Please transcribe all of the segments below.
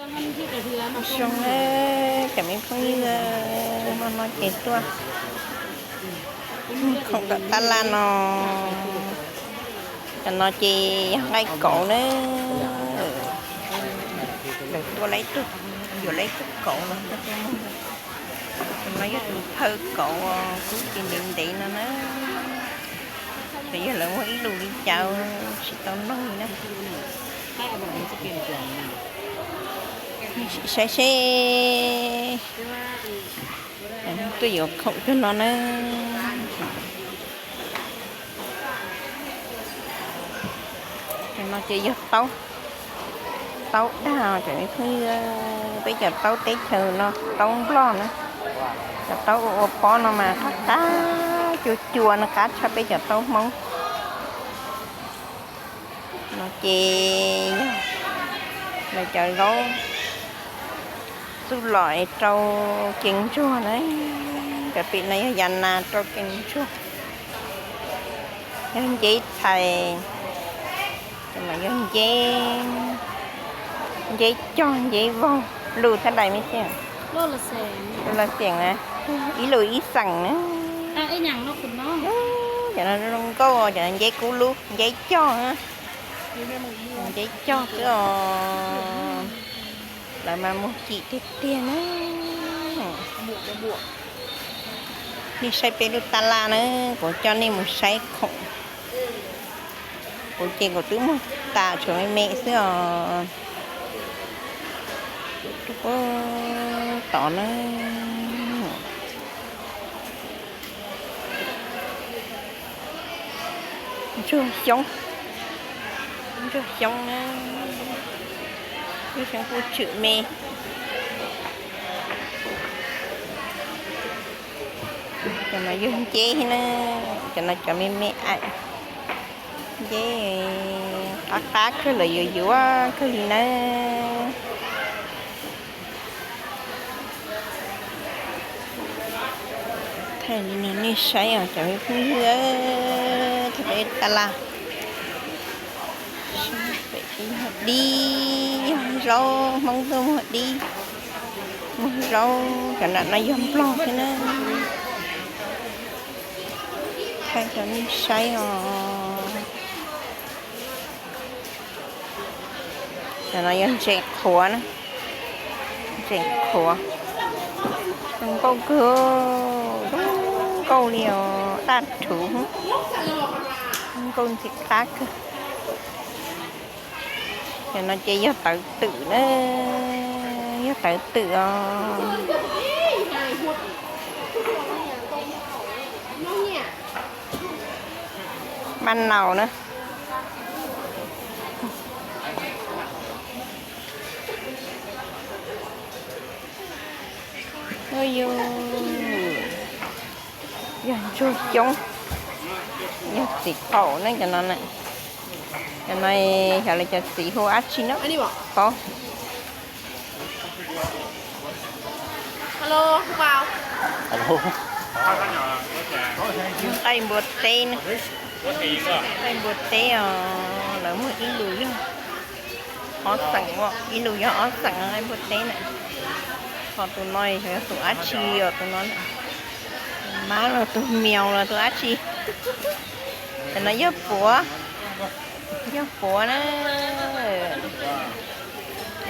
Zoo, cov me phooj ywg, hmo no ces tuaj khoom tom tab laj no. Cov no ces yog nqaij kauv na. Lawv tua lawv tus, yuav lawv tus kauv no coj tuaj muag. Cov no yog tus phawj kauv kub ces ntev ntev no na. Ces yog lawv muag ib lus li cas tsis tau noj li na. Sim saib seb, tuaj yuav khoom cov no na. Cov no ces yog taub, taub dag cov me phooj ywg, peb cov taub teb chaws no, taub nplog na. Cov taub ua ua pob no mas qab qab cua cua no, qab tshaj peb cov taub Hmoob. No ces yog lawv cov zaub txuj lom rau kev ntsuag na. Cov pem no yog yav nas rau kev ntsuag. Yog nceb txhais, cov no yog nceb, nceb cog, nceb vaug, lus thaj dais me xeem, lus los xeem na, ib lus ib xeem na. Cov no zoo nkauj, cov no nceb kub lub, nceb cog na. Nceb cog xwb os. Lawv mas muag kim tiag tiag na. Nej saib peb lub tab laj na, kuv coj nej mus saib khoom. Kuv ces kuv twb muag tas, tshuav me me xwb os. Rau puag tod na. Ntsuag xyoob, ntsuag xyoob na, ntsuag xyoob kuj tshwm me. Cov no yog nceb na, cov no cov me me aim, nceb qab qab kawg, lawv yuav yuav kawg li nawb. Thaij li no nej saib os cov me phooj ywg, thaij peb tab laj. Pem yog dib, yog zaub, Hmoob tuaj muag dib, muag zaub, cov nram no yog nplog thiab na. Thaij rau nej saib os. Cov no yog ntses qhuav na, ntses qhuav, zoo nkauj kawg, zoo nkauj li os, daj rhuv, zoo nkauj ntxim qab kawg. Cov no ces yog tawv twm na, yog tawv twm os. Maj naus na. Yus, yog ntsuag xyoob, yog txiv qaum ne cov no na. Cov no xyov lawv cov txiv hu dab tsi na, paub. Nqaij npua teb na, nqaij npua teb os, lawv muag ib lus yog ob xeem, ib lus yog ob xeem nqaij npua teb na. Ho tus no xyov yog tus dab tsi os, tus no na. Mab los tus mios los tus dab tsi. Cov no yog puav, yog puav na.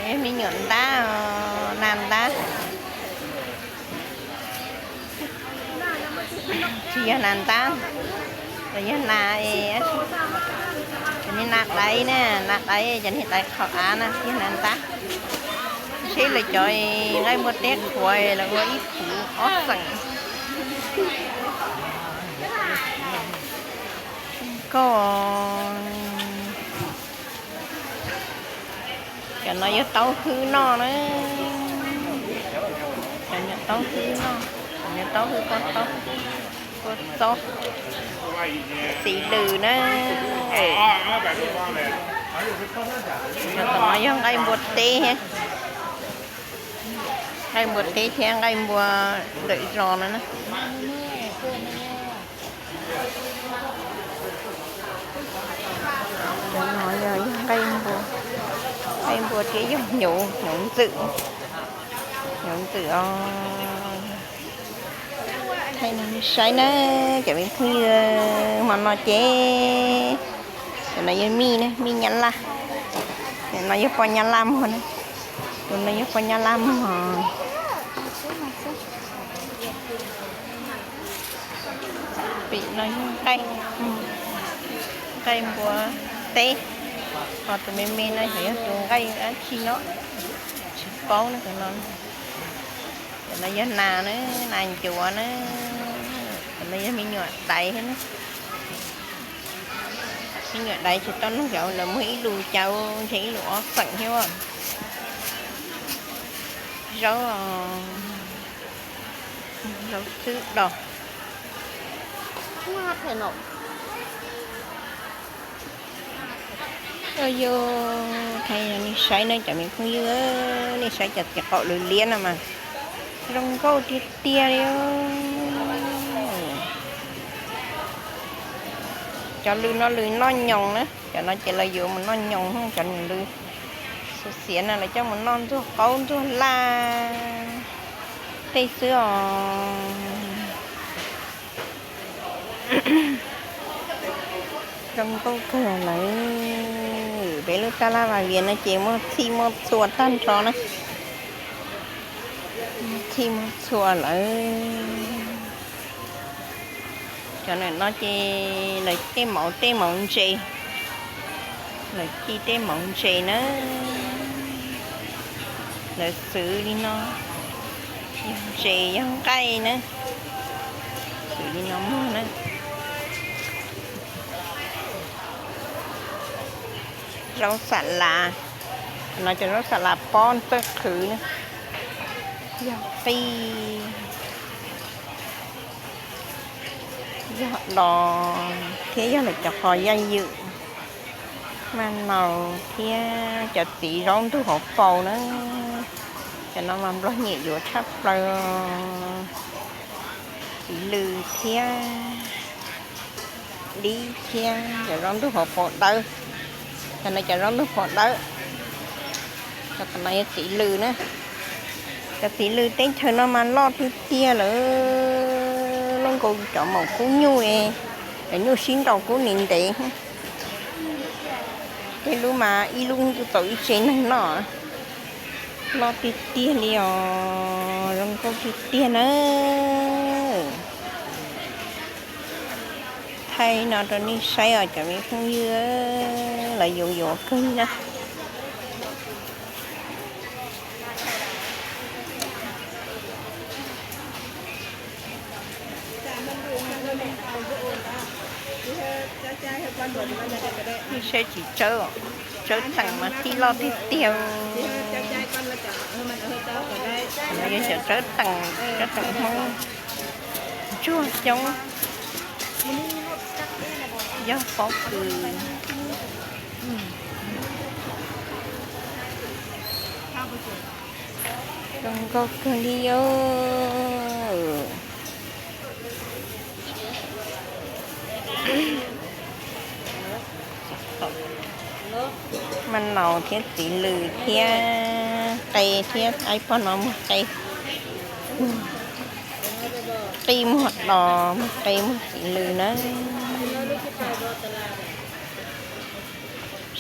Yog me nyuam ntab, nas ntab. Tsis yog nas ntab, los yog nas, cov niag nas daiv na, nas daiv, cov niag daiv qhov av na yog nas ntab. Seb lawv cov nqaij npua teb qhuav lawv ua ib puav ob xeem. Nkauj. Cov no yog taub hwb noj na. Cov no taub hwb noj, cov no taub hwb, kua txob, kua txob txiv lws na. Cov no yog nqaij npua teb thiab, nqaij npua teb thiab nqaij npua ntawm zos no na. Cov no yog nqaij npua, Qaib npua thiab yog hnyuv, hnyuv ntxwm, hnyuv ntxwm os. Thaij no saib na, cov me phooj ywg, hmo no ces, cov no yog mij na, mij nyab laj, cov no yog poj nyab laj muag na, tus no yog poj nyab laj muag. Pem no yog nqaij, nqaij npua teb, ho tus me me no xyov yog tus nqaij dab tsi no, tsis paub na. Cov no, cov no yog nas na, nas ncuav na, cov no yog me nyuam daiv thiab na. Me nyuam daiv tsis tau noj, cov lawv muag ib lus cas ntshe ib lus ob xeem thiab. Zaub, zaub xwb dos. Yog, thaij nej saib na cov me phooj ywg, nej saib cov txiv qaum lwm liab no mas zoo nkauj tiag tiag li. Cov lws no lws noj nyoos na, cov no ces lawv yuav mus noj nyoos, cov lws xuv xiav no lawv coj mus noj ntxuag qaub ntxuag laj tej xwb os. Zoo nkauj kawg lawm. Peb lub tab laj Vas Vias no ces muaj txhij muaj txhua tag nrho na. Muaj txhij muaj txhua lawm. Cov ntawm no ces lawv tej mauv, tej mauv ntses, lawv ci tej mauv ntses na. Lawv xwv li no, yog ntses yog nqaij na, xwv li no muag na. Zaub xam las, no cov zaub xam las pob txawj qhwv na, yog qij, yog dos thiab yog lawv cov qos yaj ywm, maj naus thiab cov txiv zaub ntug hauv paus na. Cov no mas nplog nyiam yuav tshaj plaws. Txiv lws thiab dib thiab cov zaub ntug hauv paus dawb. Cov no cov zaub ntug hauv paus dawb, cov no yog txiv lws na. Cov txiv lws teb chaws no mas loj tiag tiag lawm, loj nkaus cov maum kub nyuj, cov nyuj sib nraus kub ntev ntev. Tej lub mas ib lub txaus ib tsev neeg noj. Loj tiag tiag li os, zoo nkauj tiag tiag na. Thaij no rau nej saib os cov me phooj ywg, lawv yuav yuav kawg li na. Nej saib txiv tsawb, tsawb teem mas tij loj tiag tiag. Yog cov tsawb teem, tsawb teem Hmoob ntsuag coob, yog pob kws. Zoo nkauj kawg li os. Maj naus thiab txiv lws thiab qe thiab, aib pog no muag qe, qij muag dos, muag qe muag txiv lws na.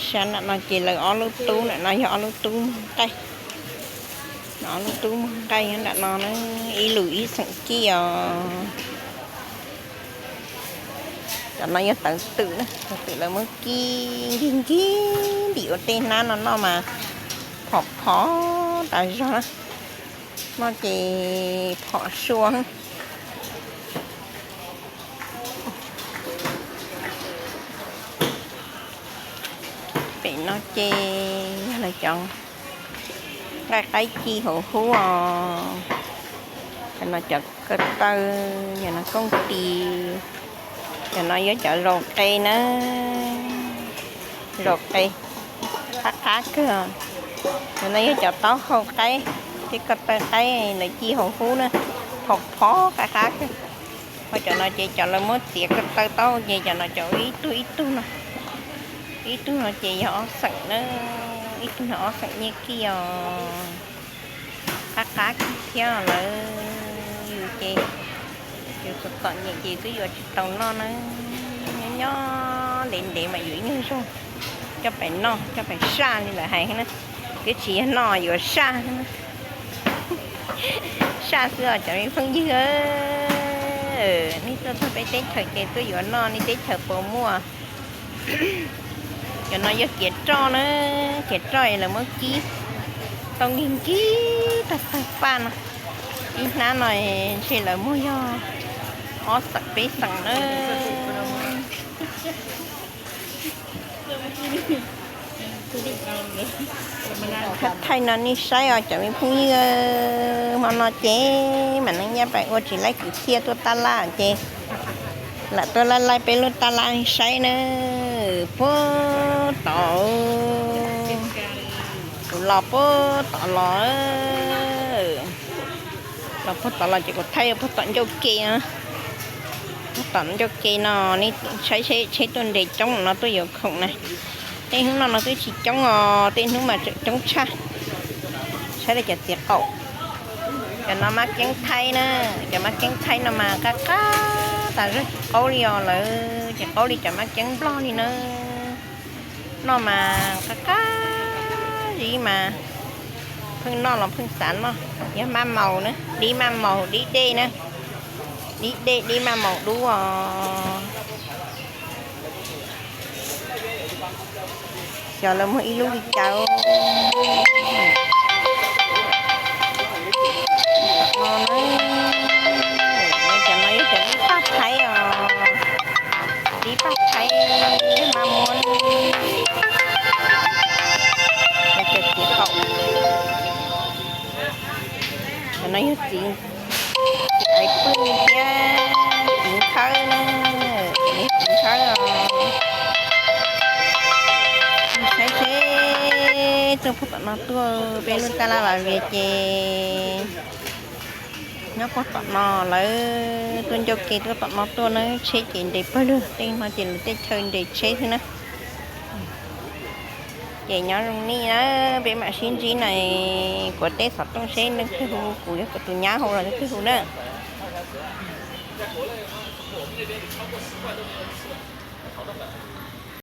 Sab nram no ces lawv ob lub tub, nram no yog ob lub tub muag nqaij. Ob lub tub muag nqaij nyob nram no na, ib lus ib xeem kij os. Cov no yog tawv twm na, tawv twm lawv muab kib nkig nkig ntim ua tej hnab no noj mas phom phom tas zog na. Noj ces phom sua. Pem no ces yog lawv cov nqaij qaib ci hauv hub os. Cov no cov ko taw, cov no kooj tis, cov no yog cov zaus qe na, zaus qe qab qab kawg. Cov no yog cov taub hau qaib thiab ko taw qaib lawv ci hauv hub na, phom phom qab qab kawg. Ho cov no ces cov lawv muab txiav ko taw taub hau ces cov no cov ib tug ib tug no, ib tug no ces yog ob xeem na. Ib tug no ob feem nyiaj kij os, qab qab kij thiab lawm. Yus ces yus txom txom nyem ces twb yuav tsis tau noj na. Nyob nyob ntev ntev mas yus ib nyuag zog coj pais noj coj pais saj li lawv hais na. Twb tsis yog noj yuav saj na. Saj xwb os cov me phooj ywg. Nej tuaj txog peb teb chaws ces tuaj yuav noj, nej teb chaws puas muaj? Cov no yog kiav roj na, kiav roj lawv muab kib tau nkig nkig tag tag paj no. Ib hnab no ntshe lawv muag yog ob xeem peb xeem na. Thaij no nej saib os cov me phooj ywg, hmo no ces mam neej nyaj pais ua tsis laib kwv txhiaj tuaj tab laj ces lam tuaj laij laij peb lub tab laj saib na. Puag tom, kuv los puag tom los, los puag tom los ces kuv thaij puag tom ncauj ke, puag tom ncauj ke no. Nej saib tsheb tuaj nres coob no tuaj yuav khoom na. Tej hnub no no twb tsis coob os, tej hnub mas tseem coob tshaj. Saib li cov txiv qaum, cov no mab keeb thaib na, cov mab keeb thaib no mas qab qab tas zog tsis qaub li os lawv, tsis qaub li cov mab keeb nplog li na. Noj mas qab qab zib mas pheej noj los pheej xav noj. Yog maj maus na, dib maj maus dib dej na, dib dej dib maj maus dub os. Xyov lawv muag ib lub li cas. Cov no yog cov dib paj thaib os, dib paj thaib maj muab. Cov txiv qaum, cov no yog txiv, txiv aiv pwj thiab txiv nkhawb na, txiv nkhawb os. Saib seb tuaj puag tom no tuaj, peb lub tab laj Vam Vias ces nyob puag tom no, lawv tuaj ncauj ke tuaj tom no tuaj na, tsheb ces nres pawg lug, tej no ces lawv tej chaw nres tsheb xwb na. Ces nyob zoo nej na, peb mam sib ntsib na, kuv teb xov tooj seb leej twg hu, kuv yog kuv tus nyab hu los leej twg hu na.